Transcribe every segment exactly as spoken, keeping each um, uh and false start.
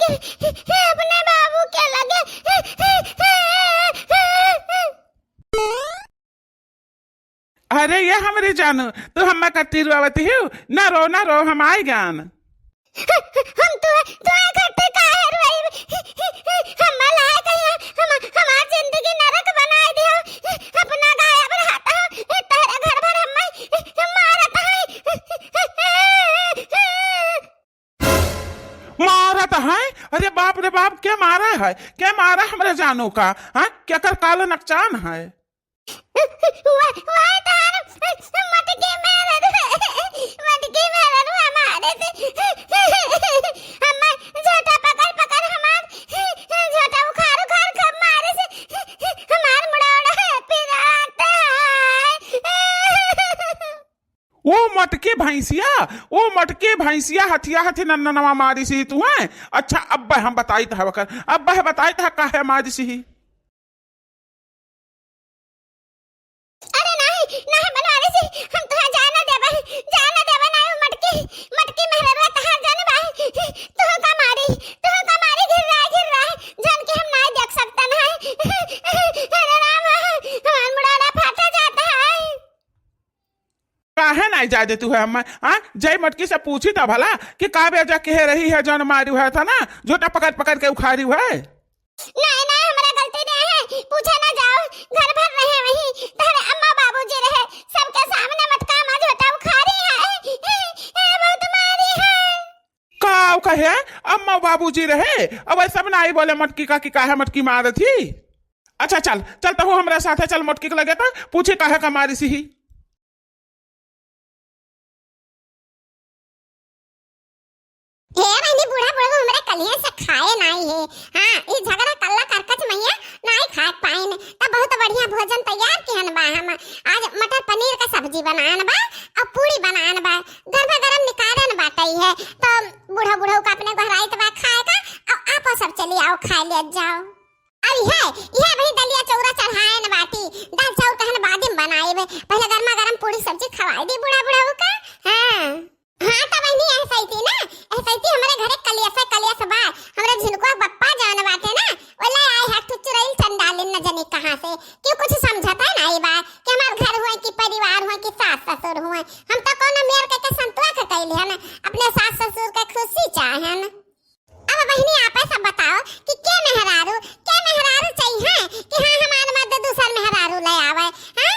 अपने बाबू के लगे। अरे ये हमरे जानू, तू हम्मा कत्ती रुआवत हिउ? ना रो, ना रो, हम आइगन। हम तो, तो खट्टे काहे रोई? हम लाए कहिया, हम, हमार जिंदगी नरक बनाए दियो। अपना गायब रहत हो, तहरे घर भर हम्मे मारत है। मारत है? अरे बाप रे बाप, के मारा है? के मारा हमरे जानू का? हाँ, केकर काला नकचान है? वह, वह तार मटकी मेहररू, मटकी मेहररू हमारे से, हमार झोटा पकड़ पकड़ हमार झोटा उखाड़ उखाड़ के मारे से हमार मुड़ौड़ा पिरात है। ओ मटकी भैंसिया, ओ मटकी भैंसिया, हथिया हथी नन्ननवा मारिस ही तुहैं। अच्छा, अब्बै हम बताइत है ओकर, अब्बै बताइत है काहे मारिस ही। अरे नाहीं, नाहीं बनवारी जी, हम तुहैं जाए ना देबै, जाए ना देबै, नाहीं मटकी, मटकी मेहररुआ तहार जाने बाई, तुहका मारी, तुहका मारी, घिर्राए, घिर्राए, जान के हम नाहीं देख सकतन है। अरे राम, हमार मुड़ौड़ा फाटा जात है। काहे नाहीं जाए देतू है हम्मै? हाँ, जई मटकी से पूछी त भला कि का बेजा केहे रही है जौन मारिउ है था ना, झोटा पकड़ पकड़ के उखारिउ है। नाहीं, नाहीं, हमरा गलती नाहीं है, पूछे ना जाओ, घर भर रहे वहीं, तहरे अम्मा बाबूजी रहे, सबके सामने मटका मा झोटा उखारी है, ए, ए, बहुत मारी है। का कहे? अम्मा बाबूजी रहे, अब ऐसा नाहीं बोले मटकी का कि काहे मटकी मारत ही। अच्छा चल, चल तहू हमरा साथे चल मटकी के लगे त पूछी काहे का मारिस ही। हे बहिनी, बूढ़ा बुढ़ऊ हमरे कलिया से खाए नाई है। हाँ, ई झगड़ा कल्ला करकच मइया नाई खाए पाइन। तब बहुत बढ़िया भोजन तैयार किहन बा। हम आज मटर पनीर का सब्जी बनान बा अउर पूड़ी बनान बा, गरमा गरम निकारन बाटई है। तो बूढ़ा बुढ़ऊ का अपने गोहराइत बा खाए का, अउर आपो सब चली आओ खाए ले जाओ। अब इहे, इहे वही दलिया चौरा चढ़ाए न बाटी, दाल चाउर कहन बादे में बनाएब, पहिले गरमा गरम पूड़ी सब्जी खवाए दी बूढ़ा बुढ़ऊ का। हाँ। हाँ, त बहिनी, ऐसैती ना, ऐसैती हमरे घरे कलियस, कलियस बा, हमरे झिनकुआ बप्पा जौन बाटे ना, वो ले आए है ठु चुरैल चंडालिन न जनी कहाँ से, क्यों कुछ समझत है ना ई बा, कि हमार घर हुए कि परिवार हुए कि सास ससुर हुए, हम तो कौनो मेर के, के संतुआ के कैली हन, अपने सास ससुर के खुशी चाहन। अब बहिनी, आपे सब बताओ कि के मेहरारू, के मेहरारू चाहिए कि हाँ, हमार मर्द दूसर मेहरारू ले आवे, हाँ?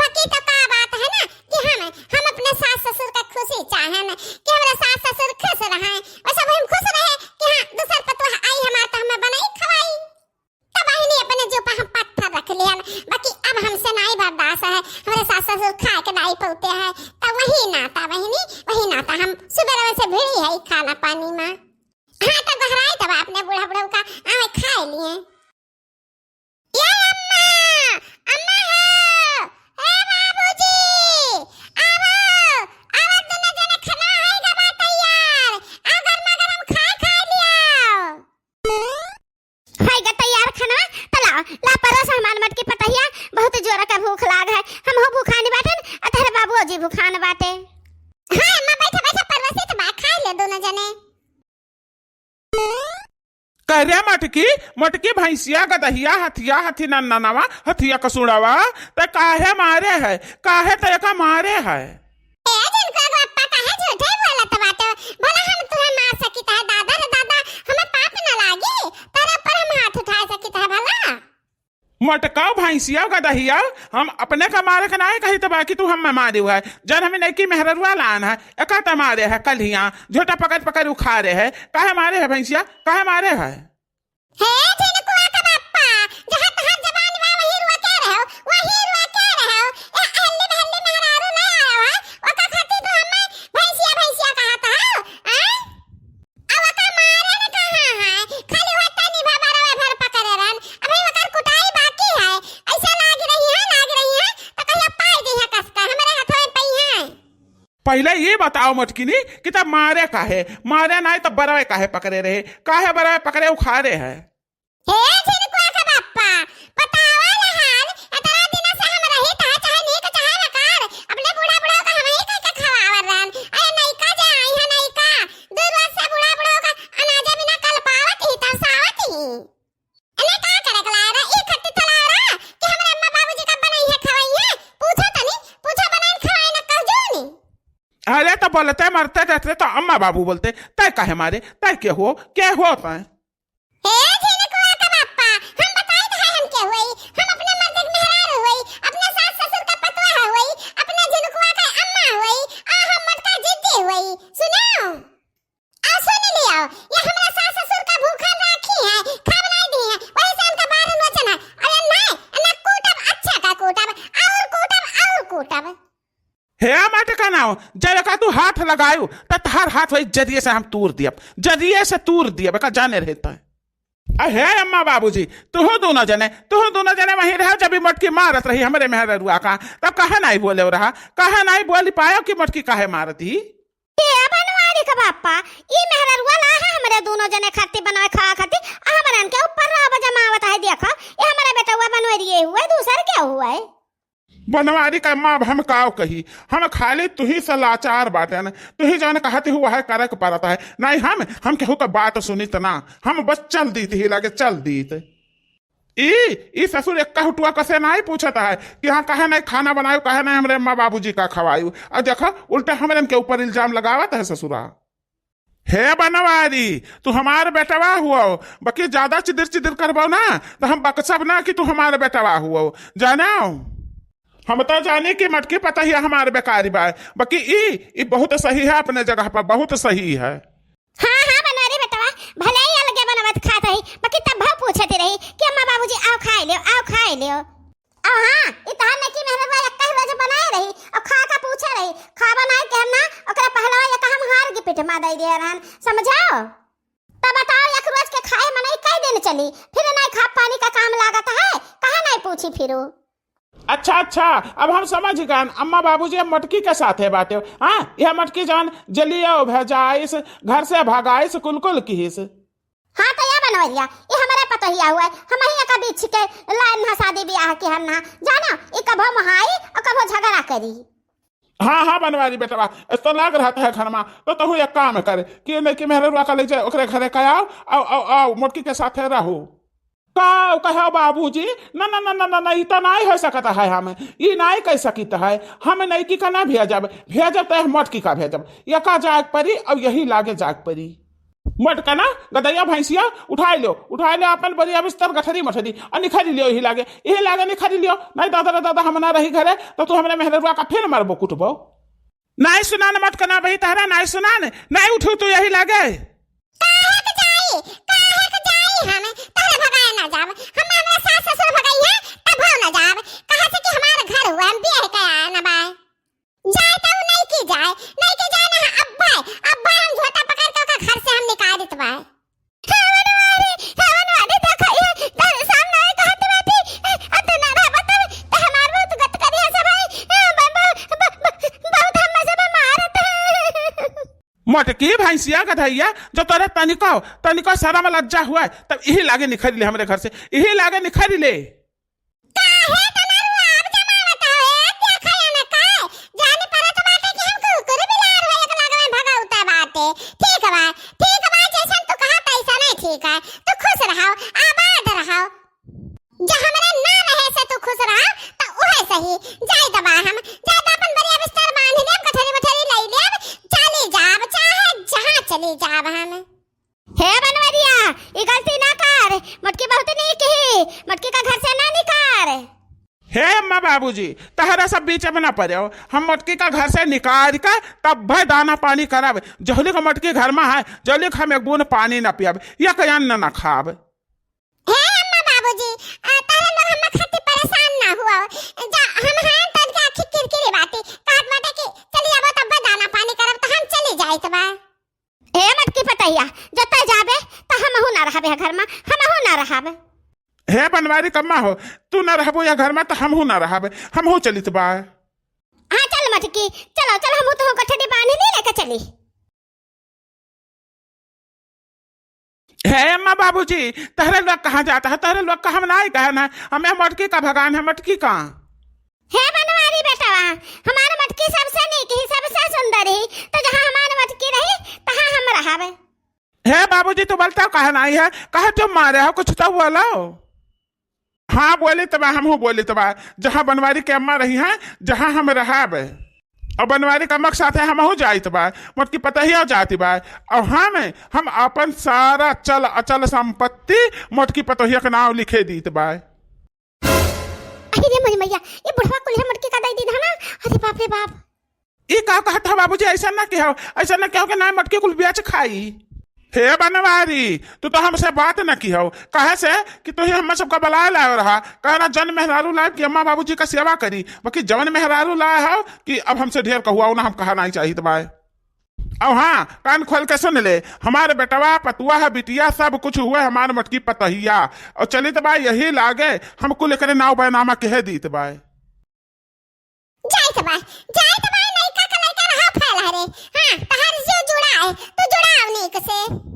बाकी तो का बात है ना कि हम, हम अपने सास ससुर का खुशी चाहेन कि हमारे सास ससुर खुश रहें, वैसे हम खुश रहे कि हाँ, दूसर पतोह आई हमार तो हमें बनाई खवाई। तब बहिनी अपने जो पर हम पत्थर रख लिहन, बाकी अब हमसे नाई बर्दाश्त है, हमरे सास ससुर खाए के नाई पौते हैं, तब वही नाता बहिनी, वही नाता हम सुबह से भिड़ी है खाना पानी में। हाँ, तो गोहराई तब अपने बूढ़ा बुढ़ऊ का आवे खाए लिए। ए अम्मा, अम्मा हो, ए बाबूजी, आवो, आवो, दुनो जने खाना है गवा तैयार, आ गरमा गरम खाए खाए लियाओ। है ग तैयार खाना, त ला, ला परोस हमार मटकी पतहिया, बहुत जोर का भूख लाग है। हमहू भूखान बाटेन, आ तहरे बाबूजी भूखान बाटे। हाँ अम्मा, बैठा, बैठा, परोसित बा, खाए ले दुनो जने। करे मटकी, मटकी भैंसिया गदहिया हथिया हथी नन्ननवा, हथिया कसुड़वा, त काहे मारे है, काहे त एका मारे है? ए, झिनकुआ के बप्पा काहे झूठे बोलत बाटे? भला हम तुहे मार सकित है, दादा रे दादा, हमें पाप न लागी, तोरे ऊपर हम हाथ उठा सकित है भला? मटकाओ भैंसिया गदहिया, हम अपने का मारे का नाय कही त बाकी तू हमें मारिउ है, जन हमें नैकी मेहररुआ लान है, एका त मारे है कलिया, झोटा पकड़ पकड़ उखारे है, काहे मारे है भैंसिया, काहे मारे है? हे झिनकुआ के बप्पा, जहाँ तोहार जबान बा, वही रुआ के रहो, वही रुआ के रहो। ए, हल्ली में हल्ली मेहरारू ले आयो है, ओका खातिर तू हमें भैंसिया, भैंसिया कहत हो, आय? अब ओका मारे न कहाँ है, खाली वह तनी भा बरवे भर पकड़े रहन, अभी ओकर कुटाई बाकी है। ऐसा लाग रही है, लाग रही है, तो कहिया पाई जइहा कसका, हमरे हथवे पइहा। पहिले ई बताओ मटकिनी कि तब मारे काहे, मारे नाई तब बरवे काहे पकड़े रहे, काहे बरवे पकड़े उखारे है? हे झिनकुआ के बप्पा, बतावा लहान, एतना दिन से हम रही तहा चाहे नीक चाहे बेकार, अपने बूढ़ा बुढ़ऊ का हमही कह के खवावर रहन। अरे नैका जे आई है नैका, दू रोज से बूढ़ा बुढ़ऊ का अनाजे बिना बोलते मरते रहते तो अम्मा बाबू बोलते, तय काहे मारे, तय के हो, के हो तय? हे झिनकुआ के बापा, हम बताइत है हम के होई, हम अपने मर्द के मेहरारू होई, अपने सास ससुर का पतोह होई, अपने झिनकुआ के अम्मा होई, आ हम मोटका जिद्दी होई। सुनो, आ सुन लियो, ये हमरा सास ससुर का भूखा राखी है, खाब नाई दी है, वही से हमका बारन वचन है। अरे नाई, ना कूटब, अच्छा का कूटब, और कूटब, और कूटब। हे मटकनउ, जब एका तू हाथ लगायू, त तहार हाथ वही जरिए से हम तूर दियब, जरिए से तूर दियब, एका जाने रहता है। अ हे अम्मा बाबूजी, तुहू दोनों जने, तुहू दोनों जने वहीं रहो, जब ई मोटकी मारत रही हमरे मेहररुआ का, तब काहे नाई बोले रहा, काहे नाई बोली पायो कि मोटकी काहे मारत ही? ए बनवारी का बापा, ई मेहररुआ ला है हमरे दोनों जने खाती बनावे खावा खाती, आ हमरन के ऊपर राब जमावत है, देखा, ये हमरे बेटवा बनवरिए हुए, दूसर क्या हुआ है? बनवारी का अम्मा, अब हम काव कही, हम खाली तुही से लाचार बाटेन, तुही जौन कहत ही वह करे के परत है। नाहीं हम, हम केहू का बात सुनित ना, हम बस चल दीत ही लागे, चल दीत। ई, ई ससुर एक्का हुटुआ कसे नाहीं पूछत है कि हाँ, काहे नाहीं खाना बनायू, काहे नाहीं हमरे अम्मा बाबूजी का खवायू। और देखो, उल्टा हमरे के ऊपर इल्जाम लगावत है ससुरा। हे बनवारी, तू हमार बेटवा हुआ, बाकी ज्यादा चिदिर चिदिर करबो ना, तो हम बकसब ना कि तू हमार बेटवा हुआ, जानो? हम तो जानी कि मोटकी पतहिया हमार बेकारी बा, बाकी ई, ई बहुत सही है अपने जगह पर, बहुत सही है। हाँ, हाँ, बनवारी बेटवा, भले ही अलगे बनवत खात रही, बाकी तब भाव पूछत रही कि अम्मा बाबूजी आओ खाए लियो, आओ खाए लियो। अउ हाँ, ई तहार नकी मेहररुआ एक्का ही रोज बनाए रही, अउ खा का पूछे रही, खा बनाए के हम ना, ओकरा पहलवा एक हम हार के पीठ मा दे दिए रहन, समझाओ? तब बताओ, एक रोज के खाए मनई कई दिन चली, फिर नाई खा पानी का काम लागत है, कहा नाई पूछी फिरू? अच्छा, अच्छा, अब हम समझ गए, अम्मा बाबूजी अब मोटकी के साथे बाटे। हाँ, यह मोटकी जौन जलियो भेजाइस, घर से भगाइस, कुल कुल किहिस। हाँ, तो या बनवरिया, ये हमारे पतोहिया हुआ है, हम ही एका बीच के लाइन हा शादी ब्याह के हम ना, जानो, ये कभो मोहाई और कभो झगड़ा करी। हाँ, हाँ, बनवारी बेटवा, इस तो लाग रहत है घर मा, तो तहू एक काम कर कि नकी मेहररुआ का ले जाए, ओकरे घरे का आओ, आओ, आओ, आओ, मोटकी के साथे रहो। का कहो बाबूजी, ना, ना, ई तो नाई हो सकत है, हम ई नाई कह सकित है, हम नकी का ना भेजब, भेजब तो मोटकी का भेजब, एका जाए के परी, अब यही लागे जाए के परी। मोटकना, गदैया भैंसिया, उठाए लो, उठाए लो अपन बोरिया बिस्तर गठरी मठरी, और निखरी लियो यही लागे, यही लागे निखरी लियो, नाई दादा रे दादा हम ना रही घरे, तो तू हमरे मेहररुआ का फिर मरबो कुटबो। नाई सुनान मोटकना बही तहरा, नाई सुनान, नाई उठू तू यही लागे। काहे के जाई, काहे के जाई हम, तहरा भगाए ना जाब, हम हमरा सास ससुर भगाई है, तब हम ना जाब, कहा से कि हमार घर हुआ, हम बियाह के आए ना बाए। जाए तो उ नइकी जाए, नइकी जाए ना, अब्बे, अब्बे हम झोटा पकड़ के ओकर घर से हम निकाल देत बाए। हे बनवारी, हे बनवारी, देखा ये, तेरे सामने आई कहत बाटी, ए, अब तू ना रहबा तब, तो हमार बहुत गत करिया सब है, ए, ब-, ब-, ब-, ब-, बहुत हम सब मारत है। मोटकी भैंसिया गधैया, जो तोरे तनिको, तनिको शरम लज्जा हुआ है, तब यही लागे निखरी ले हमरे घर से, यही लागे निखरी ले। काहे तनरुआ अब जमावत हो? ए, देखा या ना का? जानी परत बाटे कि हम कुकुर बिलार हो, एक लाग में भगौता बाटे। ठीक बा, ठीक बा, जैसन तू कहा तैसने ठीक है। तू खुश रहो, आबाद रहो। जो हमरे ना रहे से तू खुश रहो, तो उहे सही। जाई दबा हम, जाई दबा अपन बढ़िया बिस्तर बांध लेब, गठरी बठरी लई लेब, चली जाब, चाहे जहाँ चली जाब हम। हे बनवरिया, ई गलती ना कर, मोटकी बहुत नीक ही, मोटकी का घर से ना निकार। हे अम्मा बाबूजी, तहरा सब बीच में ना पड़ो, हम मोटकी का घर से निकार के तब भाई दाना पानी करब, जहली का मोटकी घर में है, जहली का हम एक बूंद पानी ना पियब, या कोई अन्न ना खाब। हे अम्मा बाबूजी, आ, तहरा लोग हम खातिर परेशान ना हुआ, जा हम हैं तन के आखिर किरकिरी बाटी, कहत बाटे कि चली अब तब दाना पानी करब, तो हम चली जाइत बा। हे मटकी पतैया, जतै जाबे, त हमहू ना रहबे घर मा, हमहू ना रहबे। हे बनवारी कम्मा हो, तू ना रहबो या घर मा, त हमहू ना रहबे, हमहू चलित बा। हाँ, चल मटकी, चलो, चल, हमहू तो गठरी बांध ली, लेके चली। हे अम्मा बाबूजी, तहरे लोग कहाँ जाता है? तहरे लोग का हम नाई कहन है, हमें मटकी का भगान है, मटकी का। हे बनवारी बेटवा, हमार मटकी सबसे नीक ही, सबसे सुंदर ही, तो जहाँ हमार मटकी रही, तहाँ हम रहबे। हे बाबूजी, तू बोलता काहे नाई है? काहे चुप मारे हो? कुछ तो बोलो। हाँ, बोलित बा, हमहू बोलित बा। जहाँ बनवारी के अम्मा रही हैं, जहाँ हम रहबे। और बनवारी कमक साथे हमहू जाइत बा, मोटकी पतोहिया जाति बा। और हम, हम अपन सारा चल अचल संपत्ति मोटकी पतोहिया के नाव लिखे दीत बा। अरे रे मोरी मैया, ये बुढ़वा कुल है मोटकी का दे दीन है ना। अरे बाप रे बाप। ई का कहत ह बाबूजी, ऐसा ना किहो, ऐसा ना किहो कि ना मोटकी कुल बेच खाई। हे बनवारी, तू तो हमसे बात न किहो, कहे से कि तू ही हम सबका बलाए लाए रहा, कहना जन मेहरारू लाए कि अम्मा बाबूजी का सेवा करी, बाकी जवन मेहरारू लाए हो कि अब हमसे ढेर कहुआ ना, हम कहा नहीं चाहित बाय। अब हाँ, कान खोल के सुन ले, हमारे बेटवा, पतुआ है, बिटिया, सब कुछ हुए हमारे मोटकी पतोहिया, और चलित बा यही लागे, हम कुल एकरे नाव बैनामा कह दीत बाय। जाइत बा, जाइत बा, लइका का लइका रहा फैल हरे। हाँ, तहार जो जुड़ा है, तू जुड़ाव नीक से।